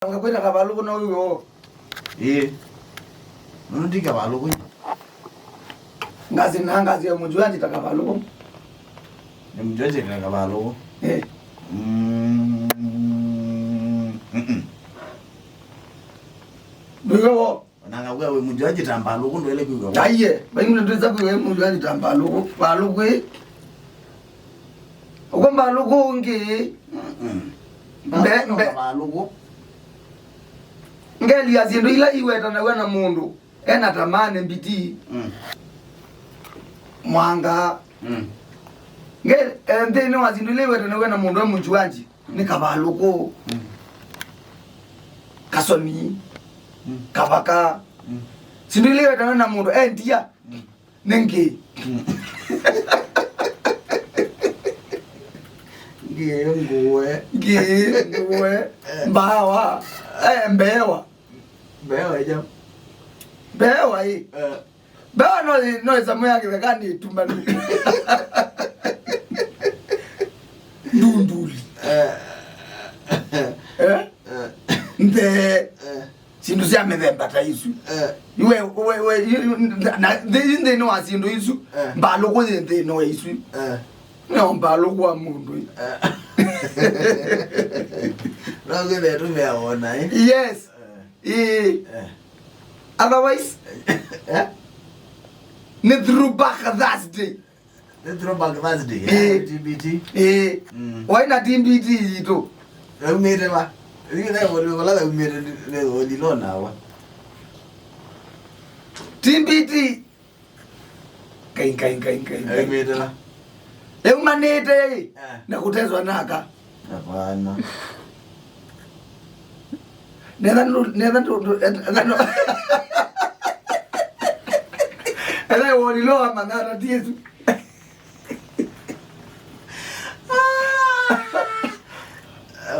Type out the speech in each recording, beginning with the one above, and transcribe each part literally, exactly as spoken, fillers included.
Ngakwĩta Kavalũkũ no wĩw'e o. Ĩĩ. Nũndũ ndi Kavalũkũ. Ngazi na ngazi ya mũnjuanji ta Kavalũkũ. Nĩ mũnjuanji ta Kavalũkũ. Ĩĩ. Mm, mm-mm. Ndwĩw'e o. Ona ngakwĩa wĩ mũnjuanji ta Mbalũkũ ndwaĩle kwĩw'a o. Aiye, vaimuna ndwĩsa kwĩw'a mũnjuanji ta Mbalũkũ. Mbalũkũ ĩ. Ũko Mbalũkũ ũngĩ. Mm-mm. Mbe-, Mbalũkũ mbe-, Mbalũkũ. Ngelia syĩndũ ila iwetanaw'a na mũndũ ena tamane mbiti. Mm. Mwanga. Mm. Nge-, eh, nthĩnĩ wa syĩndũ ila iwetanaw'a na mũndũ e mũnjuanji, nĩ Kavalũkũ. Mm. Kasoni. Mm. Kavaka. Mm. Syĩndũ ila iwetanaw'a na mũndũ e ndia. Mm. Nĩ ngĩ. Ngĩ ngũe. Ngĩ ngũe. Eh. Mbawa. Eh, mbewa. Mbewa ĩja. Mbewa ĩ. Eh. Mbewa no ĩ, no ĩsamũ ya kĩthekanĩ ĩtumanu. Ndunduli. Eh. Eh? Eh. Nthee. Eh. Syĩndũ sya mĩthemba ta isu. Eh. Iwe, we, we, yu-, yu-, na, na, nthĩ-, yu nthĩnĩ wa syĩndũ isu, eh, Mbalũkũ yĩ nthĩnĩ wa isu. Eh. No Mbalũkũ wa mũndũ ĩ. Eh. No kwĩthĩa tũmĩa wona, eh? Yes. Eh. Ĩĩ. Eh. Otherwise, eh? Nĩ throwback Thursday. Nĩ throwback Thursday, eh, T B T. Ĩĩ. Mm. Waĩ na T B T yitũ. Yaumĩte va? Yu nĩ oli, vala yaumĩte nĩ, nĩ oli lo nawa. T B T. Kai, kai, kai, kai, kai. Yaumĩte va? Yaumanĩte ĩ. Eh. Na kũteswa naka. Hapana. Netha ndu-, netha ndu-, ndu-, etha ndu-, etha woni lo amanyata ti Yesu.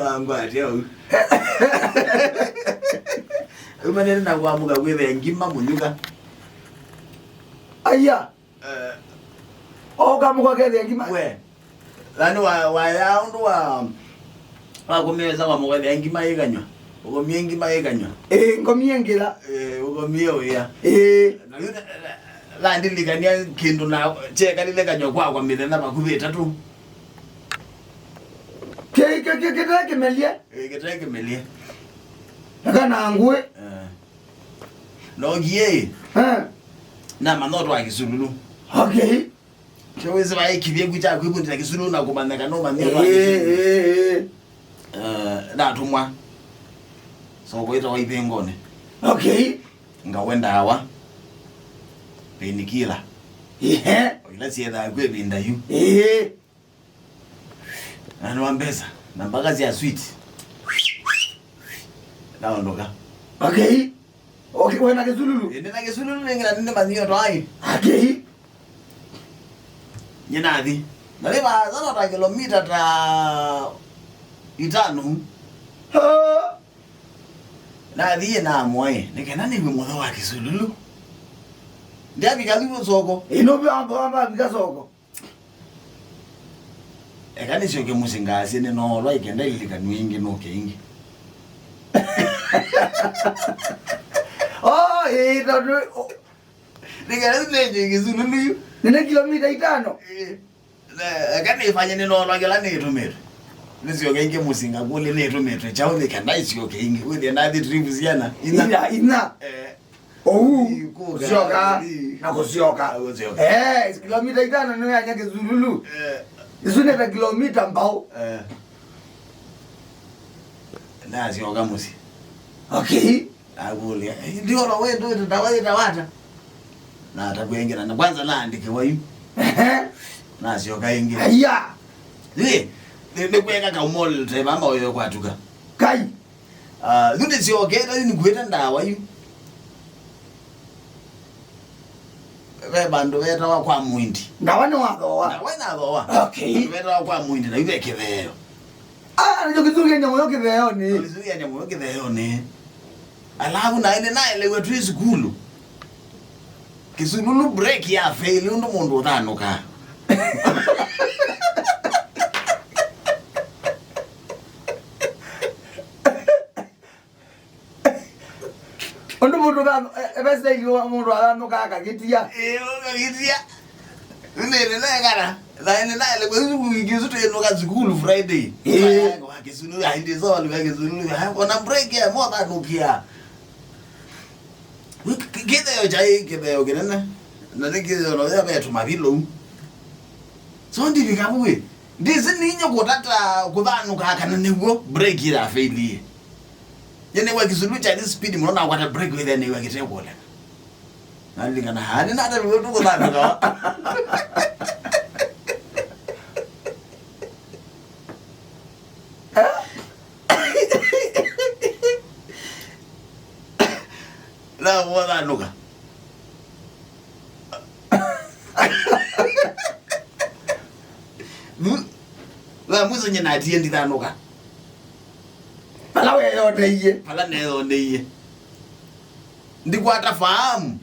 Wangwatia u. Umanene na kuamuka kwĩthĩa ngima mũnyuka. Aya. Eh. Oka mũkakethĩa ngima. We. Yaani wa, wa ya ũndũ wa, wa kũmĩwesa kwa mũkethĩa ngima ĩkanywa. Ũkomie ngima ĩkanywa. Ĩĩ, ngomie ngĩla. Eh, ũkomie ũya. Ĩĩ. Na yu na, na, na ndilikania kĩndũ na kyekalile kanywa kwakwa mĩthenya vakuvĩ ĩtatũ. Kĩ, kĩ, kĩ, kĩte kĩmelie. Eh, kĩte kĩmelie. Eka na ngũĩ. Eh. Nokie. Eh. Na manotwa Kĩsululu. Okay. Kĩwĩsĩ vaĩ kĩvyĩku kya kwĩvundĩla Kĩsululu na kũmanyĩka no manyĩe kwa Kĩsululu. Eh, eh, eh. Eh, natũmwa. Soko ĩtawa Ivĩngoni. Okay. Ngawe ndawa. Painkiller. Ehe. O ila syethaa kwĩ ĩvinda yu. Eh. Na nĩ wa mbesa. Na mpaka sya sweet. Naondoka. Okay. Okay, wena Kĩsululu? Ĩĩ, nĩna Kĩsululu nĩngĩ na nĩnĩmanyĩo twaĩ. Akei. Nyinathi. Na nĩ vaasa no ta kilomita ta itano. Ah. Nathi na mwaĩ, nĩ kana nĩw'e mũtho wa Kĩsululu. Ndiavika thĩu soko. Ĩno vya vya vika soko. Eka nĩsyoke mũsyĩ ngasye nĩnoolwa ĩkenda ilikanw'a ĩngĩ nũke ĩngĩ. Oh, ĩĩ, tondũ, oh. Nĩkenda nĩnenye Kĩsululu yu. Nĩne kilomita itano? Ĩĩ. Ne-, eka nĩfanye nĩnoolwa kĩla nĩtũmĩtwe. Nĩsyoke ĩngĩ mũsyĩ ngakũlye nĩtũmĩtwe kyaũ nĩkenda ĩsyoke ĩngĩ. Wĩthĩe ndathi trip syana. Inya. Inya, inya. Eh. Ou, kũsyoka, na kũsyoka. Na kũsyoka. Eh, kilomita itano nĩ yanya Kĩsululu. Eh. Isu nĩ ta kilomita mbao. Eh. Nasyoka mũsyĩ. Okay. Nakũlya, "Eh, ndiona we ndwĩte ndawa yĩtawa ata?" Natakwengera, na kwanza naandĩkĩwa yu. Ehe. Nasyoka ĩngĩ. Aya. Ĩ, nĩ, nĩ kweka kaumolele teba amba oyo kwatuka. Kai. Ah, yu nĩsyokete, yu nĩkuĩte ndawa yu. Ve vandũ vetawa kwa Mwindi. Ndawa nĩwathoa? Ndawa nĩnathoa. Okay. Vandũ vetawa kwa Mwindi, na yu ve kĩtheo. Ah, nĩkyo kĩsugia nyamũ yo kĩtheonĩ. Kĩsugia nyamũ yo kĩtheonĩ. Alafu naĩ nĩnaelewe twĩ sukulu. Kĩsululu break ya fail ũndũ mũndũ ũthanũkaa. Ũndũ mũndũ va-, e-, e-, ve style wa mũndũ athanũkaa akagĩtia. Ĩĩ, ũkagĩtia. Nĩnĩnekana. Na nĩnaele kwĩsu kũingĩsu twĩnũka sukulu Friday. Ĩĩ. Wa kĩsunu, aindĩsa walika kĩsunu. Ona break ya mothanũkia. Kĩtheo kyaĩ kĩtheo kĩnene. Na nĩ kĩtheo no ya vetu mavilũ. So ndivika vue. Ndĩsĩ ninyie kũtata kũthanũka kana nĩw'o break ĩrafailie. Nĩnĩwa kĩsulu kya this speed mũno nakwata break wĩthĩa nĩw'a kĩtekũleka. Nalilingana haa nĩnataviwe tũkũthanũka. Na wathanũka. Vu-, va mwiso nye natie ndithanũka. Vala weyoneie. Vala neyoneie. Ndikwata faamu.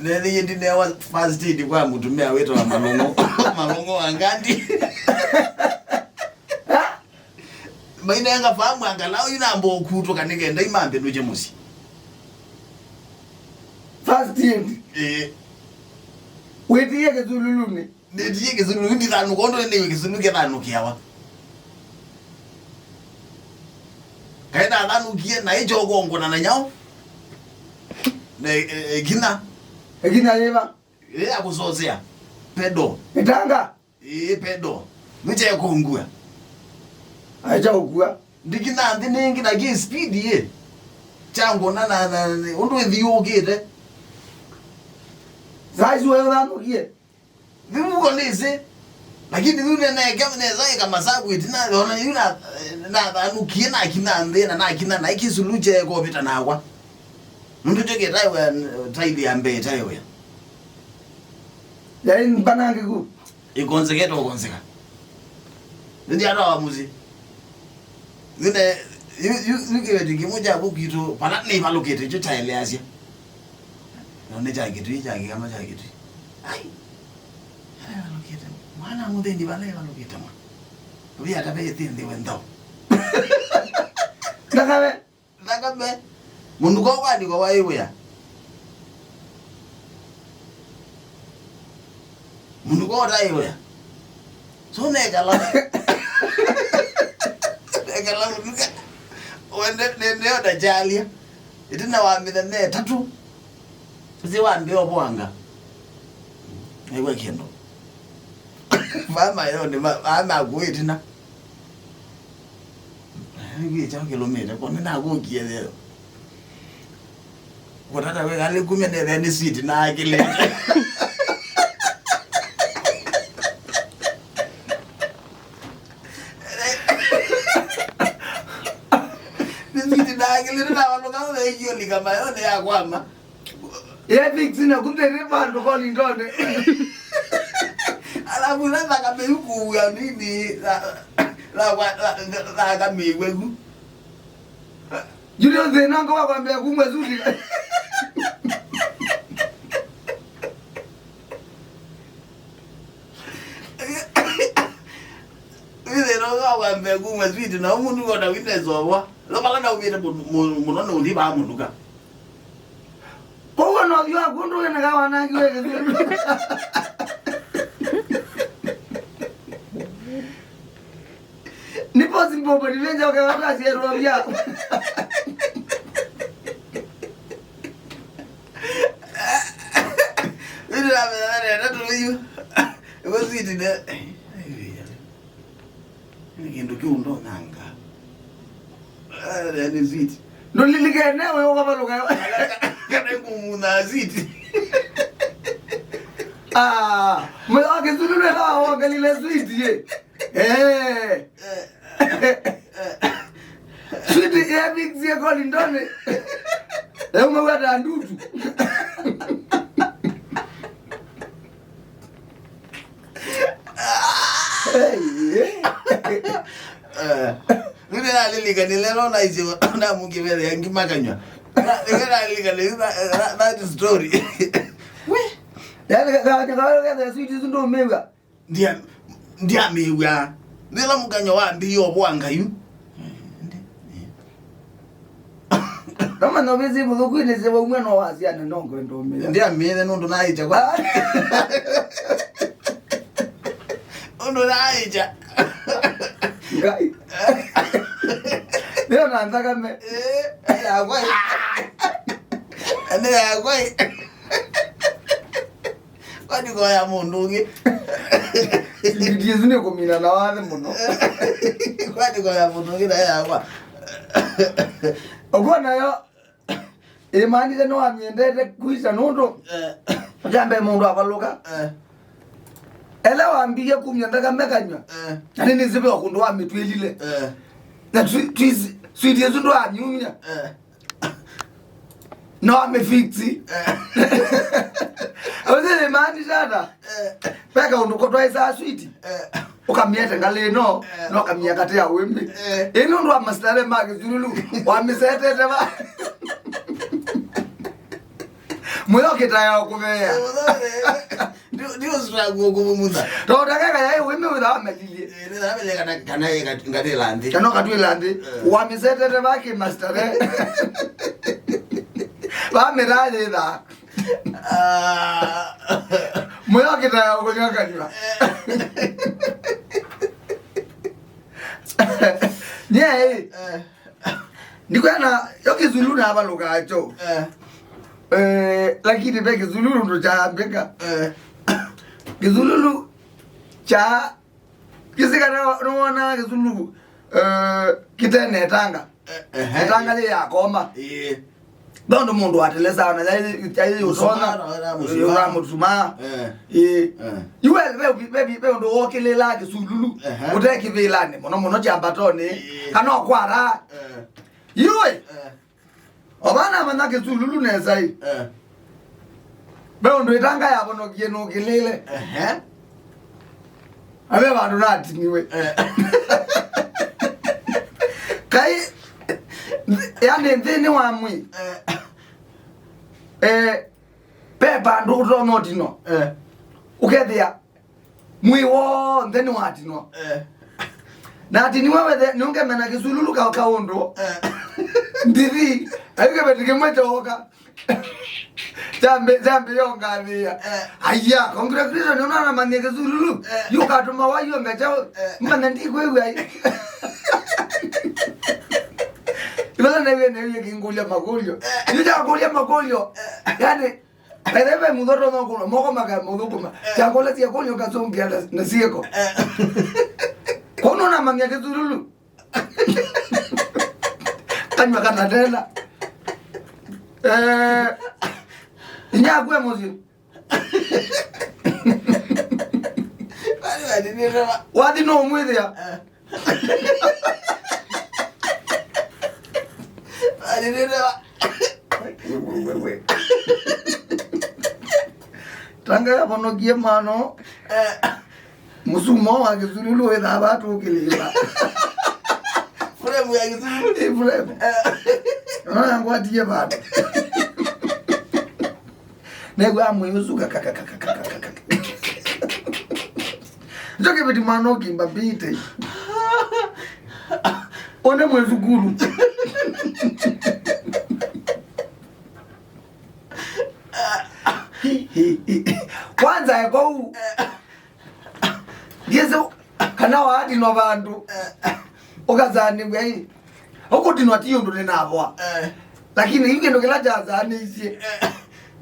Nethĩie ndinewa first aid kwa mũtumĩa wĩtawa Malũng'ũ. Malũng'ũ wa Ngandi. Mainenga faamu angalau yu namba ũkutũka nĩ kenda imambĩlũkye mũsyĩ. First aid. Ĩĩ. Wĩtie kĩsululunĩ. Nĩtie kĩsulu, ndithanũka ũndũ nĩnĩw'e kĩsulu kĩthanũkĩawa. Kaĩ nathanũkie na ĩkyo kũngũna na nyaũ. Na ĩ-, ĩ-, ĩkinya. Ĩkinya yĩva? Ĩ ya kũsosea. Pedo. Ĩtanga. Ĩĩ, pedo. Nĩkyaĩ kũngua. Acha ũkua. Ndikina nthĩ nĩngĩ na kĩ speed ĩ. Kyangũna na, na, na, ũndũ ĩthiũũkĩte. Saa isu wewe ũthanũkie. Thimuko nĩsĩ. Lakini yu nĩneke nesa ĩka masavu ĩtina, ona yu na, nathanũkie nakina nthĩ na nakina na ĩkĩsulu kyekovĩta nakwa. Nũndũ kyo kĩtaĩwe, taili ya mbee ĩtaĩwe. Yaĩ mbanangĩku. Ĩkonzekete ũkonzeka. Nĩthi ata wa mũsyĩ. Nĩne, yu, yu, yu kĩveti kĩmwe kya vu kwitũ, vala nĩvalũkĩte, kyo kyaeleasya. No nĩ kya kĩtui, kya kĩkama kya kĩtui. Ai. Vala ĩvalũkĩte. Mwana mũthĩni vala ĩvalũkĩte mwa. Ũvia ta ve ĩthĩ nthĩ wentho. Ndakawe. Thakame. Mũnuka ũkwandĩkwa waĩ wĩa. Mũnuka ũtaĩ wĩa. So nekala. Nekala mũnuka. Wende nĩneo ndakyalya. Ĩtina wa mĩthenya ĩtatũ. Ũsĩ wambĩa ũvwanga. Naigua kĩndũ. Vaa mayoni ma, vaa makuũ ĩtina. Nĩngwĩkya kĩlũmĩte ko, nĩnakũkie yeo. Kũtata wĩkalĩ kumya nethĩa nĩ switi na akĩlĩte. Nĩ switi na akĩlĩte na walũka ũthaikiolika mayoni ya kwama. Ye fix na kutete vandu kolindone. Alafu na thakame yu kuua nini, la, la, la, la, thakame iwe gu. Julio thĩna ngo wa kwambia kumwe zuri. Yu thĩna ngo wa kwambia kumwe zuri na umundu kona witness owa. Lo pala na umite mu-, mu-, muno na uthi ba munuka. Kwoguo no ũthiĩ waku ũndũ wĩna kawanangi wĩ kĩthĩru. Nĩ possible, but nĩ njoke watasie rũvya. Nĩndĩramenya nenda tũyu. Ĩwe sweet ne. Nĩ kĩndũ kĩu ndonanga. Ah, nĩ sweet. Ndũlilikene we ũkavalũka. Kana ngũmuna sweet. Ah, mwe wa kĩsulu nĩ wa ongelile sweet ye. Eh. Sweet ya mix ya kolindone. Leo mwe wa ndutu. Nĩnalilikanile no naisye namukĩvethea ngimakanywa. Nĩnalilikanile that, that, that story. We. Yani kakanyakawekethea switi isu ndũmĩw'a. Ndia, ndiamĩw'a. Nĩla mũkanywa wambĩie ũvwanga yu. Ndi, ndi. Kama no visi vuthuku ni se waumwe no wasiane no ngwendo mira. Ndia mire nundu na icha kwa. Nundu na icha. Ngai. Ndio na nthakame. Eh, ya kwa. Ndio ya kwa. Kwani koya mũndũ ũngĩ? Sinditi isu nĩ kũmina na wathe mũno. Kwani koya mũndũ ũngĩ na yakwa? Ũguo nayo ĩmaanĩte nĩwamyendete kwisa nũndũ. Eh. Kyambe mũndũ avalũka. Eh. Ela wambie kumya nthakame kanywa. Eh. Na nĩnĩsĩ ve kũndũ wamĩtwĩlile. Eh. Na twi- twi- switi ĩsu ndwamyumya. Eh. No amefiksi. Eh. Ũthĩ nĩ maani sana. Eh. Peka ũndũ kũtwaĩsaa switi. Eh. Ũkamĩete ngalĩ ĩno, eh, no kamĩa katĩ ya wĩmbi. Eh. Ĩno ndwa mastare ma kĩsululu, wamĩsetete va. Mũyo kĩtaya ũkũvea. Eh, mũthore. Ndio, ndio struggle kũvumutha. Tondũ ndakeka yaĩ wĩmbi wĩtha wamelilie. Eh, nĩ thamele kana, kana ĩka-, ngatĩla nthĩ. Kana ũkatwĩla nthĩ. Eh. Wamĩsetete va kĩ mastare. Vamĩrathĩtha. Ah. Mũyo kĩtaya ũkũnywa kanywa. Eh. Nyie, eh. Eh. Ndikwena, yo kĩsululu navalũkaa kyo. Eh. Eh, lakini ve kĩsululu ndo kyambĩka. Eh. Kĩsululu kya, kĩsika na, nĩwona kĩsululu, eh, kĩtene ĩtanga. Eh, ehe. Ĩtanga yĩ ya koma. Ĩĩ. Ve ũndũ mũndũ watelesaa na yaĩ, yaĩ ũsona. Mũsumaa, na mũsumaa. Ũra mũsumaa. Eh. Ĩĩ. Eh. Yu we, ve, ve, ve, ve ũndũ wokĩlĩlaa kĩsululu. Ehe. Ũte kĩvĩlanĩ, mũno mũno kyambatonĩ. Ĩĩ. Kana ũkwara. Eh. Yu we. Eh. Ovana manya kĩsululu nesa ĩ. Eh. Ve ũndũ ĩtanga yavonokie nũkĩlĩle. Ehe. Ave vandũ natiniwe. Eh. Kai, yani nthĩnĩ wa mwĩĩ. Eh. Eh, ve vandũ ũtonya ũtino. Eh. Ũkethĩa mwĩĩ w'onthe nĩwatinwa. Eh. Na atiniwe wethe nĩũngemena kĩsululu ka, ka ũndũ. Eh. Ndithi, ayu kĩveti kĩmwe kyooka. Kyambe, kyambe yongathĩa. Eh. Aya, congratulations, nĩwona namanyie kĩsululu. Eh. Yu katuma wayonga chao. Eh. Mana ndikwĩw'a. Ĩvala naiwe, naiwe kĩngũlya makũlyo. Eh. Yu kyakũlya makũlyo. Eh. Yani, By the way, mũthoto no kũlwa, moko maka mũthũkũma. Eh. Chakula cia kũlya ũkasũngĩa na, na sieko. Eh. Kono namanya kĩsululu. Kanywa kana tena. Eh, inya akue mũsyĩ. Wali wali nĩ rema. Wathi no mwĩthĩa. Eh. Alilelewa. Tanga yavonokie mano. Eh. Mũsumo wa kĩsululu wĩthaa vatũkĩlĩla. Frame ya kĩsululu. Ĩ frame. Eh. Ona ngwatie vatũ. Nĩw'a mwĩĩ ũsu kakakakakakaka. Njo kĩveti mwana ũkimba mbite. One mwĩ sukulu. Kwanza eko u. Ndiĩsĩ kana watinwa vandũ, ũkasanĩw'a ĩ. Ũkũtinwa ti ũndũ nĩnavoa. Eh. Lakini yu kĩndũ kĩla kyasanĩisye, eh,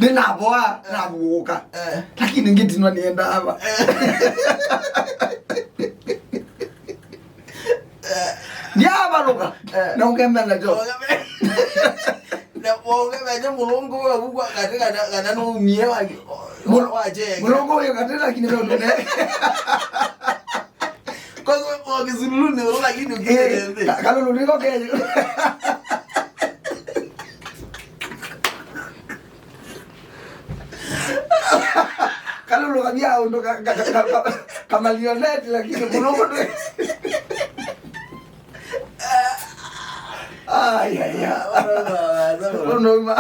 nĩnavoa, eh, navuũka. Eh. Lakini ngĩtinwa nĩendaa va. Eh. Ndiavalũka, eh, na ũkemena kyo. Na wongemeje mũlũngũ we ũkwa katĩ kana, kana nũumie wa, wa, Mũl-, wa chenge. Mũlũngũ wĩ katĩ lakini ve ũndũ ne. Kwa hivyo, wa kĩsululu nĩ ũũ lakini ũkĩte nthĩ. Eh, ka-, kalũlũ nĩko kenyu. Kalũlũ kavya ũndũ ka, ka, ka, ka, ka, kamarioneti lakini mũlũngũ ndwĩ. Ai, ai, ai. Ũndũ ũma.